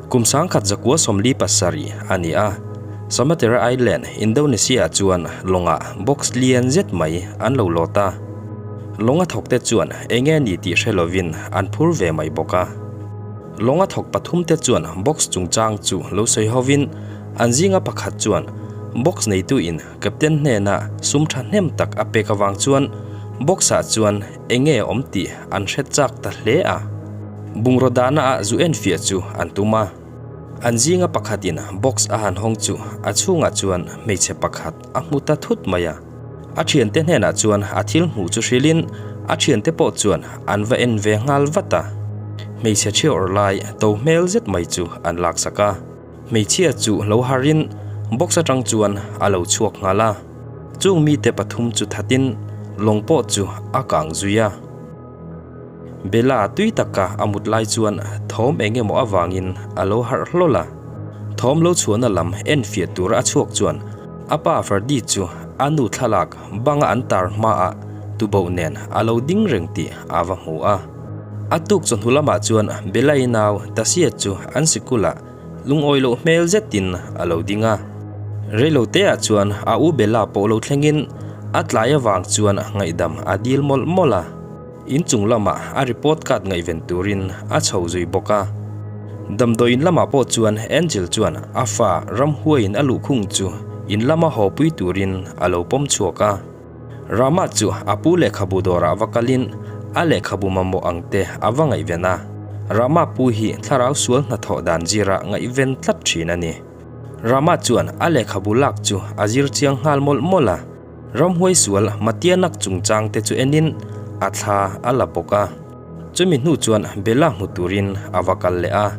Kum 1947 a ni a, Samatera Island, Indonesia-ah chuan lawngah box lian zet mai an lo lawt a. Lawnga thawkte chuan eng nge ni tih hre lovin an phur ve mai bawk a. Lawnga thawk pathumte chuan box chungchang chu lo sawi hovin an zinga pakhat chuan box neituin captain hnena sum thahnem tak a pek avang chuan box-ah chuan eng nge awm tih an hre chak ta hle a. Bungraw dahna ah zu enfiah chu an tum a. An zinga pakhatin box a han hawng chu a chhungah chuan hmeichhe pakhat a hmu ta thut mai a. A thiante hnenah chuan a thil hmuh chu hrilhin a thiante pawh chuan an va en ve nghal vat a. Hmeichhe thi awrh lai to hmel zet mai chu an laksak a. Hmeichhia chu lo harin box atang chuan a lo chhuak nghal a. Chung mite pathum chu thatin lawng pawh chu a kang zui a. Bella tui taka a mut lai chuan thawm eng emaw avangin a lo harh hlawl a. Thawm lo chhuahna lam enfiah tura a chhuak chuan a pa Ferdy chu a nu thlalak banga an tar hmaah tuboh nen a lo ding reng tih a va hmu a. A tuk chawhnu lamah chuan Bella-i nau Tasia chu an sikulah lungawi loh hmel zetin a lo ding a. Reiloteah chuan a u Bella pawh lo thlengin a tlai avang chuan ngaihdam a dil mawlh mawlh a. Inchung lamah a report card ngaihven turin a chho zui bawk a. Damdawiin lamah pawh chuan Angel chuan a fa ramhuaiin a luhkhung chu in lama haw pui turin a lo pawm chhuak a. Rama chu a pu lehkhabu dawrah va kalin a lehkhabu mamawh ang te a va ngaihven a. Rama pu hi thlarau sual hnathawh dan zira ngaihven tlat thin a ni. Rama chuan a lehkhabu lak chu a zir chiang nghal mawlh mawlh a. Ramhuai sual Matianak chungchang te chu enin a thla a la bawk a. Chumi hnu chuan Bella hmu turin a va kal leh a.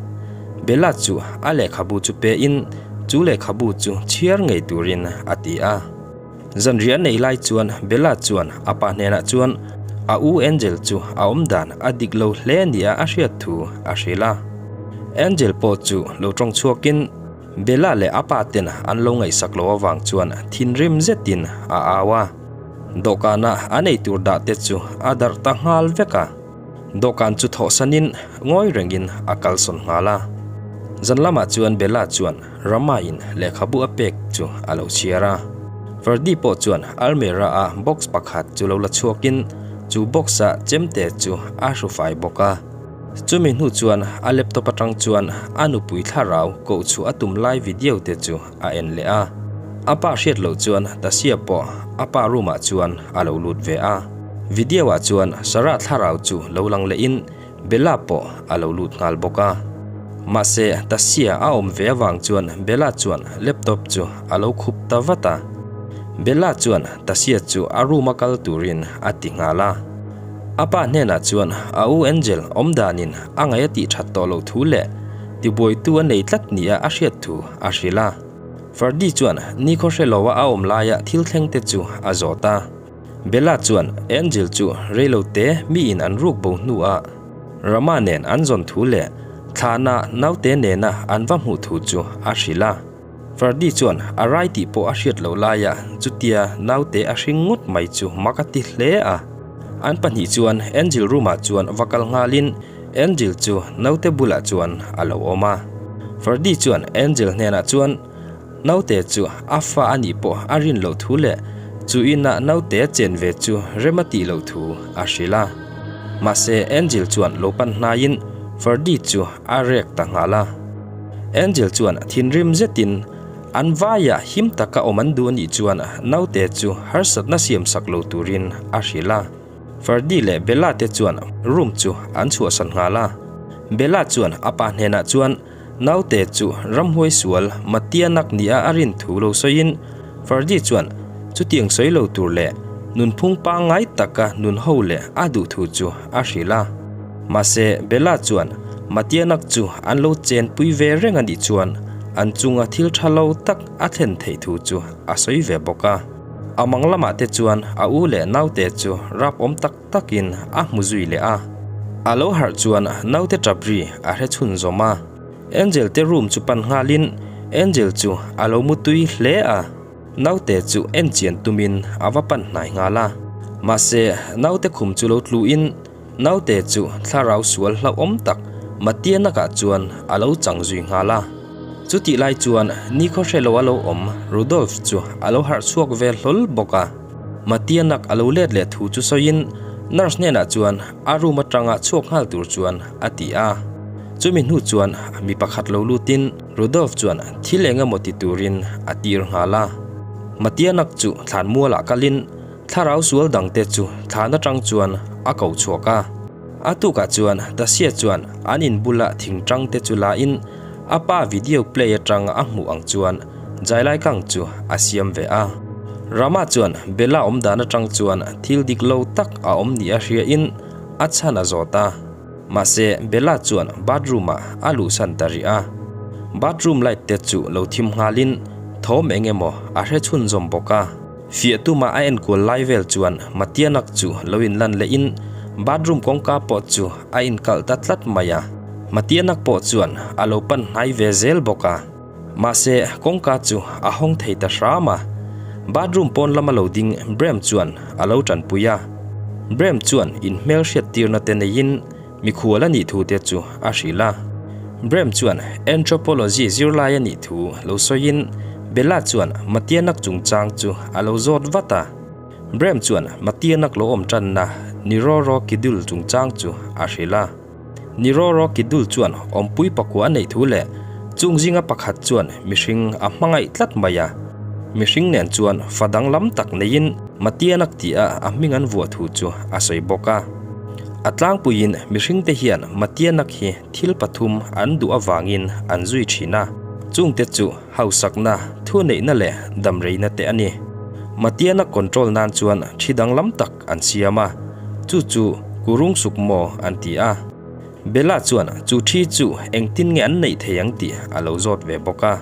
Bella chu a lehkhabu chu pein chu lehkhabu chu chhiar ngei turin a ti a. Zanriah nei lai chuan Bella chuan a pa hnenah chuan a u Angel chu a awm dan a dik lo hle nia a hriat thu a hrilh a. Angel pawh chu lo tawng chhuakin Bella leh a pa ten an lo ngaihsak lo avang chuan thinrim zetin a au a. Dawhkana an eitur dah te chu a darh ta nghal vek a. Dawhkan chu thawhsanin ngawi rengin a kalsawn nghal a. Zan lamah chuan Bella chuan Rama-in lehkhabu a pek chu a lo chhiar a. Ferdy pawh chuan almirah-a box pakhat chu lo la chhuakin chu box-a chemte chu a hru fai bawk a. Chumi hnu chuan a laptop atang chuan a nupui thlarau koh chhuah a tum lai video te chu a en leh a. A pa hriat loh chuan Tasia pawh a pa room ah chuan a lo lut ve a. Video ah chuan Sarah thlarau chu lo lang leh in Bella pawh a lo lut nghal bawk a. Mahse Tasia a awm ve avang chuan Bella chuan laptop chu a lo khup ta vat a. Bella chuan Tasia chu a room a kal turin a ti nghal a. A pa hnenah chuan a u Angel awm danin a ngaih a tih that tawh loh thu leh tibuaitu a nei tlat nia a hriat thu a hrilh a. Ferdy chuan nikhaw hre loa a awm laia thil thleng te chu a zawt a. Bella chuan Angel chu reilote miin an ruk bo hnuah Rama nen an zawn thu leh thlahna naute nena an va hmuh thu chu a hrilh a. Ferdy chuan a rai tih pawh a hriat loh laia chutia naute a hring ngawt mai chu mak a ti hle a. An pahnih chuan Angel room ah chuan va kal nghalin Angel chu naute bulah chuan a lo awm a. Ferdy chuan Angel hnenah chuan naute chu a fa a nih pawh a rin loh thu leh chu inah naute a chen ve chu rem a tih loh thu a hrilh a. Mahse Angel chuan lo pan hnaiin Ferdy chu a rek ta nghal a. Angel chuan thinrim zetin an vaiah him taka awm an duh anih chuan naute chu harsatna siam sak lo turin a hrilh a. Ferdy leh Bella te chuan room chu an chhuahsan nghal a. Bella chuan a pa hnenah chuan naute chu ramhuai sual Matianak nia a rin thu lo sawiin Ferdy chuan chutiang sawi lo tur leh nunphung pangngai taka nun ho leh a duh thu chu a hrilh a. Mahse, Bella chuan Matianak chu an lo chenpui ve reng a nih chuan an chunga thil tha lo tak a thlen theih thu chu a sawi ve bawk a. A mang lamah te chuan a u leh naute chu rap awm tak takin a hmu zui leh a. A lo harh chuan naute tap ri a hre chhun zawm a. Angel te room chu pan nghalin Angel chu a lo mutui hle a. Naute chu en chian tumin a va pan hnai nghal a. Mahse, naute khum chu lo tluin naute chu thlarau sual hlauhawm tak Matianakah chuan a lo chang zui nghal a. Chutih lai chuan nikhaw hre lo a lo awm Rudolf chu a lo harh chhuak ve hlawl bawk a. Matianak a lo let leh thu chu sawiin nurse hnenah chuan a room atanga chhuak nghal tur chuan a ti a. Chumi hnu chuan mi pakhat lo lutin Rudolf chuan thil eng emaw ti turin a tir nghal a. Matianak chu thlan mualah kalin thlarau sual dangte chu thlan atang chuan a ko chhuak a. A tukah chuan Tasia chuan an in bula thing tangte chu lain a pa video play atang a hmuh ang chuan Jailai kang chu a siam ve a. Rama chuan Bella awm dan atang chuan thil dik lo tak a awm ni a hriain a chhan a zawt a. Mahse Bella chuan bathroom ah a luhsan ta rih a. Bathroom light te chu lo thim nghalin thawm eng emaw a hre chhunzawm bawk a. Fiah tuma a enkual lai vel chuan Matianak chu lo inlan lehin bathroom kawngka pawh chu a inkalh ta tlat mai a. Matianak pawh chuan a lo pan hnai ve zel bawk a. Mahse kawngka chu a hawng thei ta hram a. Bathroom pawn lama lo ding Brem chuan a lo tanpui a. Brem chuan inhmel hriat tirna te neiin Mikhual a nih thu te chu a hrilh a. Brem chuan anthropology zirlai a nih thu lo sawiin Bella chuan Matianak chungchang chu a lo zawt vat a. Brem chuan Matianak lo awm tanna Niroro Kidul chungchang chu a hrilh a. Niroro Kidul chuan awmpui pakua a neih thu leh chung zinga pakhat chuan mihring a hmangaih tlat mai a. Mihring nen chuan fa danglam tak neiin Matianak tia a hming an vuah thu chu a sawi bawk a. A tlangpuiin mihringte hian Matianak hi thil pathum an duh avangin an zui thin a, chungte chu hausakna, thuneihna leh damreina te a ni. Matianak control nan chuan thi danglam tak an siam a, chu chu Kurung Sukmaw an ti a. Bella chuan chu thi chu engtin nge an neih thei ang tih a lo zawt ve bawk a.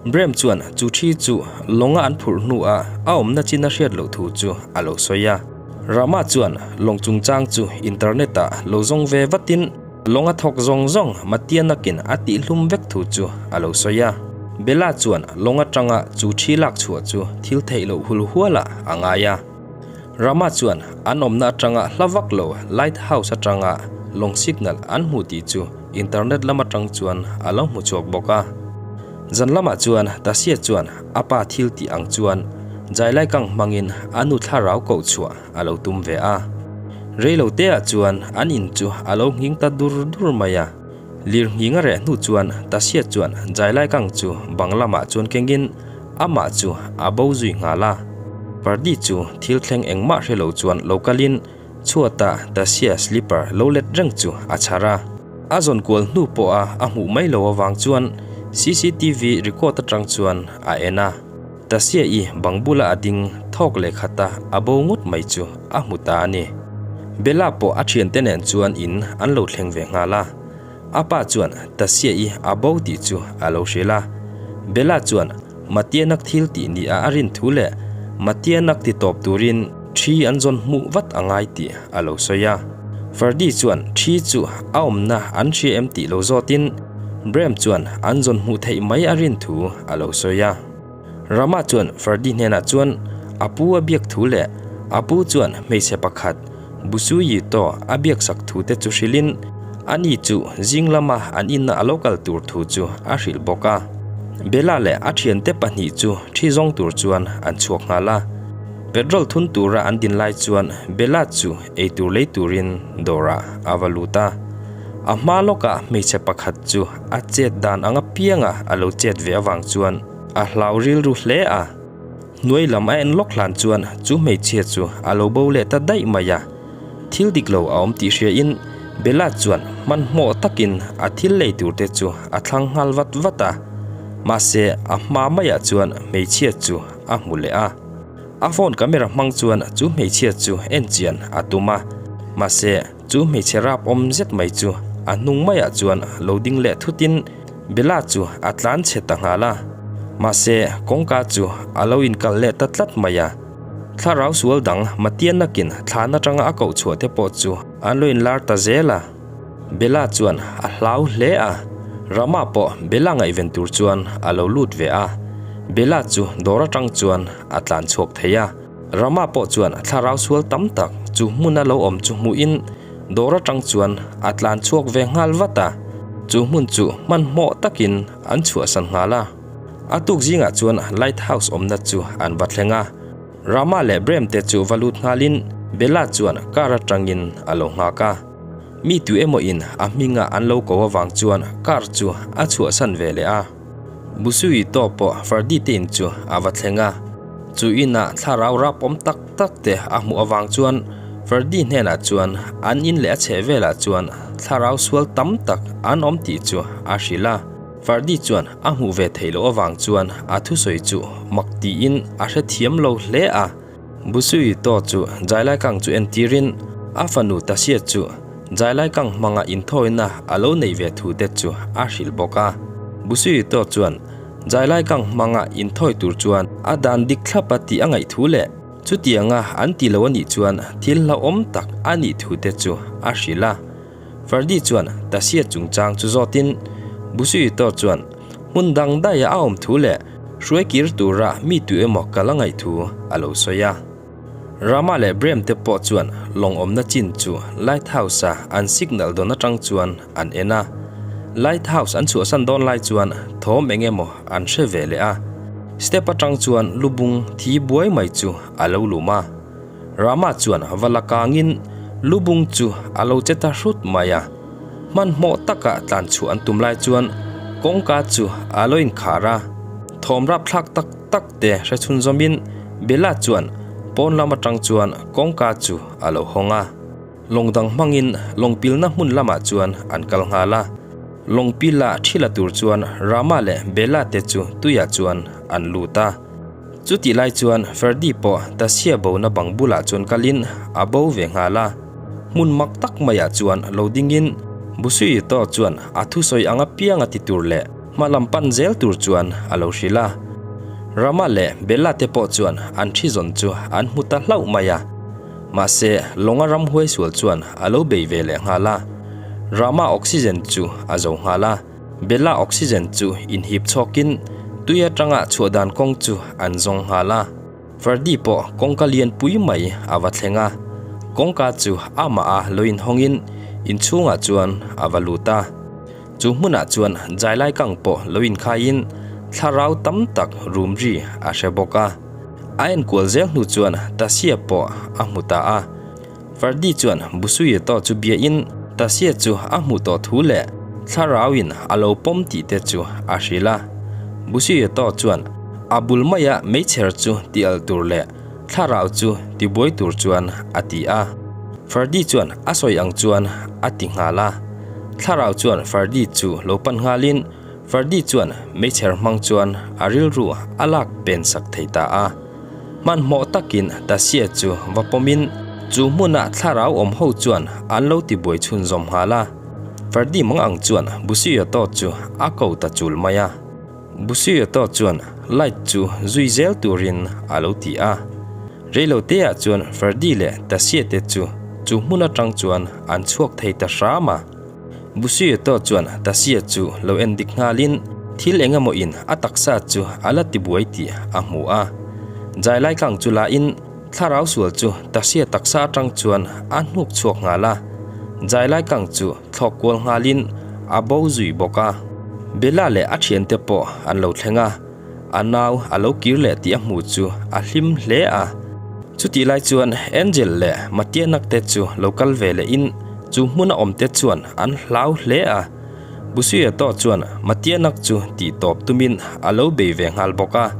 Brem chuan chu thi chu lawnga an phurh hnuah a awmna chin a hriat loh thu chu a lo sawi a. Rama chuan lawng chungchang chu internet ah lo zawng ve vatin lawng a thawk zawng zawng Matianakin a tihhlum vek thu chu a lo sawi a. Bella chuan lawng atanga chu thi lak chhuah chu thil theih loh hul hualah a ngai a. Rama chuan an awmna atanga hla vak lo lighthouse atanga lawng signal an hmu tih chu internet lam atang chuan a lo hmu chhuak bawk a. Zan lamah chuan Tasia chuan a pa thil tih ang chuan Jailaikang hmangin a nu thlarau koh chhuah a lo tum ve a. Reiloteah chuan an in chu a lo nghing ta dur dur mai a. Lir nghing a reh hnu chuan Tasia chuan Jailaikang chu bang lamah chuan kengin amah chu a bo zui nghal a. Pardi chu thil thleng engmah hre lo chuan lo kalin Chhuata Tasia slipper lo let reng chu a chhar a. A zawn kual hnu pawha a hmuh mai lo avang chuan cctv record atang chuan a en a. Tasia-i bang bula a ding thawk leh khata a bo ngawt mai chu a hmu ta a ni. Bella pawh a thiante nen chuan in an lo thleng ve nghal a. A pa chuan Tasia-i a bo tih chu a lo hrilh a. Bella chuan Matianak thil tih nia a rin thu leh Matianak ti tawp turin thi an zawn hmuh vat a ngai tih a lo sawi a. Ferdy chuan thi chu a awmna an hria em tih lo zawtin Brem chuan an zawn hmuh theih mai a rin thu a lo sawi a. Rama chuan Ferdy hnenah chuan a pu a biak thu leh a pu chuan hmeichhe pakhat Busuyi tawh a biaksak thu te chu hrilhin ani chu zing lama an inna a lo kal tur thu chu a hrilh bawk a. Bella leh a thiante pahnih chu thi zawng tur chuan an chhuak nghal a. Petrol thun tura an din lai chuan Bella chu eitur lei turin dawrah a va lut a. A hma lawkah hmeichhe pakhat chu a chet dan ang apianga a lo chet ve avang chuan a hlau rilru hle a. Hnuai lam a en lawk hlan chuan chu hmeichhia chu a lo bo leh ta daih mai a. Thil dik lo a awm tih hriain Bella chuan hmanhmawh takin a thil lei tur te chu a thlang nghal vat vat a. Mahse a hma maiah chuan hmeichhia chu a hmu leh a. A phone camera hmang chuan chu hmeichhia chu en chian a tum a. Mahse chu hmeichhe rap awm zet mai chu a hnung maiah chuan lo ding leh thutin Bella chu a tlan chhe ta nghal a, mahse kawngka chu a lo inkalh leh ta tlat mai a. Thlarau sual dang Matianakin thlan atanga a koh chhuah te pawh chu an lo inlar ta zel a. Bella chuan a hlau hle a, Rama pawh Bella ngaihven tur chuan a lo lut ve a. Bella chu dawr atang chuan a tlan chhuak thei a, Rama pawh chuan thlarau sual tam tak chu hmuna lo awm chu hmuhin dawr atang chuan a tlan chhuak ve nghal vat a. Chu hmun chu hmanhmawh takin an chhuahsan nghal a. A tuk zingah chuan lighthouse awmna chu an va thleng a. Rama leh Brem te chu va lut nghalin Bella chuan car atangin a lo nghak a. Mi tu emaw in a hminga an lo ko avang chuan car chu a chhuahsan ve leh a. Busui tawp pawh Ferdy te in chu a va thleng a. Chu inah thlarau rapawm tak tak te a hmuh avang chuan Ferdy hnenah chuan an in leh a chheh velah chuan thlarau sual tam tak an awm tih chu a hrilh a. Ferdy chuan a hmuh ve theih loh avang chuan a thusawi chu mak tiin a hrethiam lo hle a. Busui Taw chu Jailaikang chu entirin a fanu Tasia chu Jailaikang hmanga inthawina a lo nei ve thu te chu a hrilh bawk a. Busui Taw chuan Jailaikang hmanga inthawi tur chuan a dan dik thlap a tih a ngaih thu leh chutianga an ti lo a nih chuan thil hlauhawm tak a nih thu te chu a hrilh a. Ferdy chuan Tasia chungchang chu zawtin Busui Taw chuan hmun dang daia a awm thu leh hruai kir tura mi tu emaw kal a ngaih thu a lo sawi a. Rama leh Brem te pawh chuan lawng awmna chin chu lighthouse-a an signal dawn atang chuan an en a. Lighthouse an chhuahsan dawn lai chuan thawm eng emaw an hre ve leh a. Step atang chuan lubung thi buai mai chu a lo lum a. Rama chuan va la kangin lubung chu a lo che ta hrut mai a. Hmanhmawh taka tlan chhuah an tum lai chuan kawngka chu a lo inkhar a, thawm rapthlak tak tak te hre chhun zawmin Bella chuan pawn lam atang chuan kawngka chu a lo hawng a. Lawng dang hmangin lawng pilna hmun lamah chuan an kal nghal a. Lawng pila thi la tur chuan Rama leh Bella te chu tuiah chuan an lut a. Chutih lai chuan Ferdy pawh Tasia bona bang bulah chuan kalin a bo ve nghal a. Hmun mak tak maiah chuan lo dingin Busuito chuan a thusawi ang apiang a ti tur leh hma lam pan zel tur chuan a lo hrilh a. Rama leh Bella te pawh chuan an thi zawn chu an hmu ta hlauh mai a. Mahse, lawnga ramhuai sual chuan a lo bei ve leh nghal a. Rama oxygen chu a zo nghal a. Bella oxygen chu inhip chhawkin tui atanga chhuah dan kawng chu an zawng nghal a. Ferdy pawh kawngka lian pui mai a va thleng a, kawngka chu amah a lo inhawngin inchhungah chuan a va lut a. Chu hmunah chuan Jailai kang pawh lo inkhaiin thlarau tam tak rum ri a hre bawk a. A enkual zel hnu chuan Tasia pawh a hmu ta a. Ferdy chuan Busuyeto chu biain Tasia chu a hmuh tawh thu leh thlarauin a lo pawm tih te chu a hrilh a. Busuyeto chuan a bul maia meichher chu ti alh tur leh thlarau chu ti buai tur chuan a ti a. Ferdy chuan a sawi ang chuan a ti nghal a. Thlarau chuan Ferdy chu lo pan nghalin Ferdy chuan meichher hmang chuan a rilru a lak pen sak thei ta a. Hmanhmawh takin Tasia chu va pawmin chu hmuna thlarau awm ho chuan an lo tibuai chhunzawm nghal a. Ferdy mang ang chuan Busuyoto chu a ko ta chul mai a. Busuyoto chuan light chu zui zel turin a lo ti a. Reiloteah chuan Ferdy leh Tasia te chu chu hmun atang chuan an chhuak thei ta hram a. Busuyoto chuan Tasia chu lo en dik nghalin thil eng emaw in a taksa chu a la tibuai tih a hmu a. Jailai kang chu la in thlarau sual chu Tasia taksa atang chuan a hnuk chhuak nghal a. Jailai kang chu thlawk kual nghalin a bo zui bawk a. Bella leh a thiante pawh an lo thleng a. A nau a lo kir leh tih a hmu chu a hlim hle a. Chutih lai chuan Angel leh Matianak te chu lo kal ve leh in chu hmun a awm te chuan an hlau hle a. Busuia tawh chuan Matianak chu tih tawp tumin a lo bei ve nghal bawk a.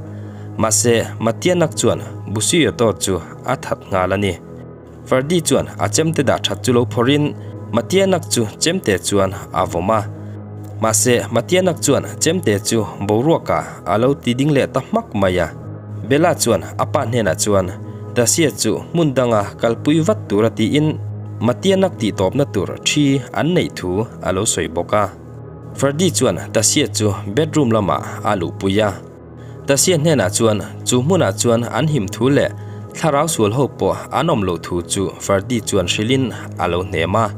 Mahse Matianak chuan Busuia tawh chu a that nghal a ni. Ferdy chuan a chemte dah that chu lo phawrhin Matianak chu chemte chuan a vawm a. Mahse, Matianak chuan chemte chu boruakah a lo ti ding leh ta hmak mai a. Bella chuan a pa hnenah chuan Tasia chu hmun danga kalpui vat tura tiin Matianak tihtawpna tur thi an neih thu a lo sawi bawk a. Ferdy chuan Tasia chu bedroom lamah a luhpui a. Tasia hnenah chuan chu hmunah chuan an him thu leh thlarau sual ho pawh an awm loh thu chu Ferdy chuan hrilhin a lo hnem a.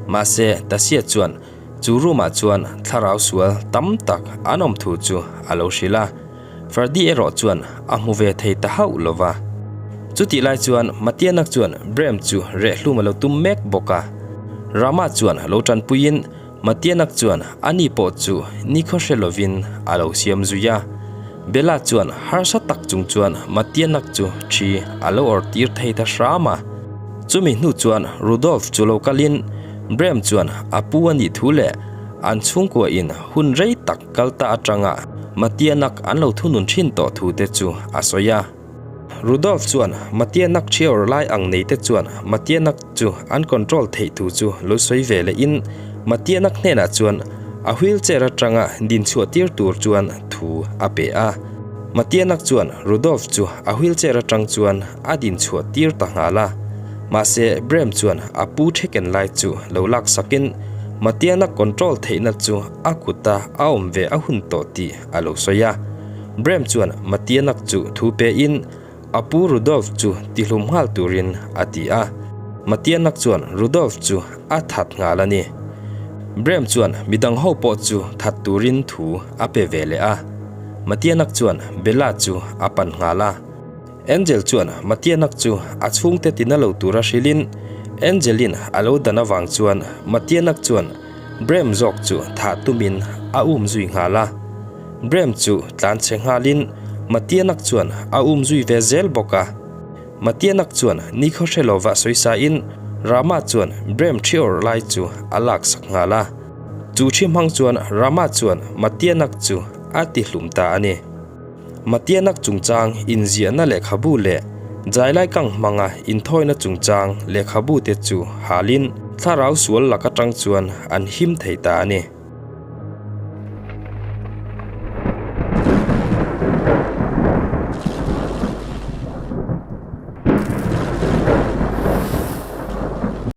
Mahse, Tasia chuan chu room-ah chuan thlarau sual tam tak an awm thu chu a lo hrilh a. Ferdy erawh chuan a hmu ve thei ta hauh lo va. Chutih lai chuan Matianak chuan Brem chu reh hlum a lo tum mek bawk a. Rama chuan lo tanpuiin. Matianak chuan ani pawh chu nikhaw hre lovin a lo siam zui a. Bella chuan harsa tak chung chuan Matianak chu thi a lo awrh tir thei ta hram a. Chumi hnu chuan Rudolf chu lo kalin Brem chuan a pu a nih thu leh an chhungkua in hun rei tak kal ta atanga Matianak an lo thunun thin tawh thu te chu a sawi a. Rudolf chuan Matianak thiawr lai ang nei te chuan Matianak chu an control theih thu chu lo sawi ve leh in Matianak hnenah chuan a wheelchair atanga din chhuah tir tur chuan thu a pe a. Matianak chuan Rudolf chu a wheelchair atang chuan a din chhuah tir ta nghal a. Mahse Brem chuan a pu theken lai chu lo lak sakin Matianak control theihna chu a kuta a awm ve a hun tawh tih a lo sawi a. Brem chuan Matianak chu thu pein a pu Rudolf chu tihlum nghal turin a ti a. Matianak chuan Rudolf chu a that nghal a ni. Brem chuan midang ho pawh chu that turin thu a pe ve leh a. Matianak chuan Bella chu a pan nghal a. Angel chuan Matianak chu a chhungte tina lo tura hrilhin Angelin a lo dan avang chuan Matianak chuan Brem zawk chu thah tumin a um zui nghal a. Brem chu tlan chhe nghalin Matianak chuan a um zui ve zel bawk a. Matianak chuan nikhaw hre lova sawisain Rama chuan Brem thi awrh lai chu a laksak nghal a. Chu thi hmang chuan Rama chuan Matianak chu a tihlum ta a ni. Matianak chungchang inziahna lehkhabu leh Jailai kang hmanga inthawina chungchang lehkhabu te chu halin thlarau sual lak atang chuan an him thei ta a ni.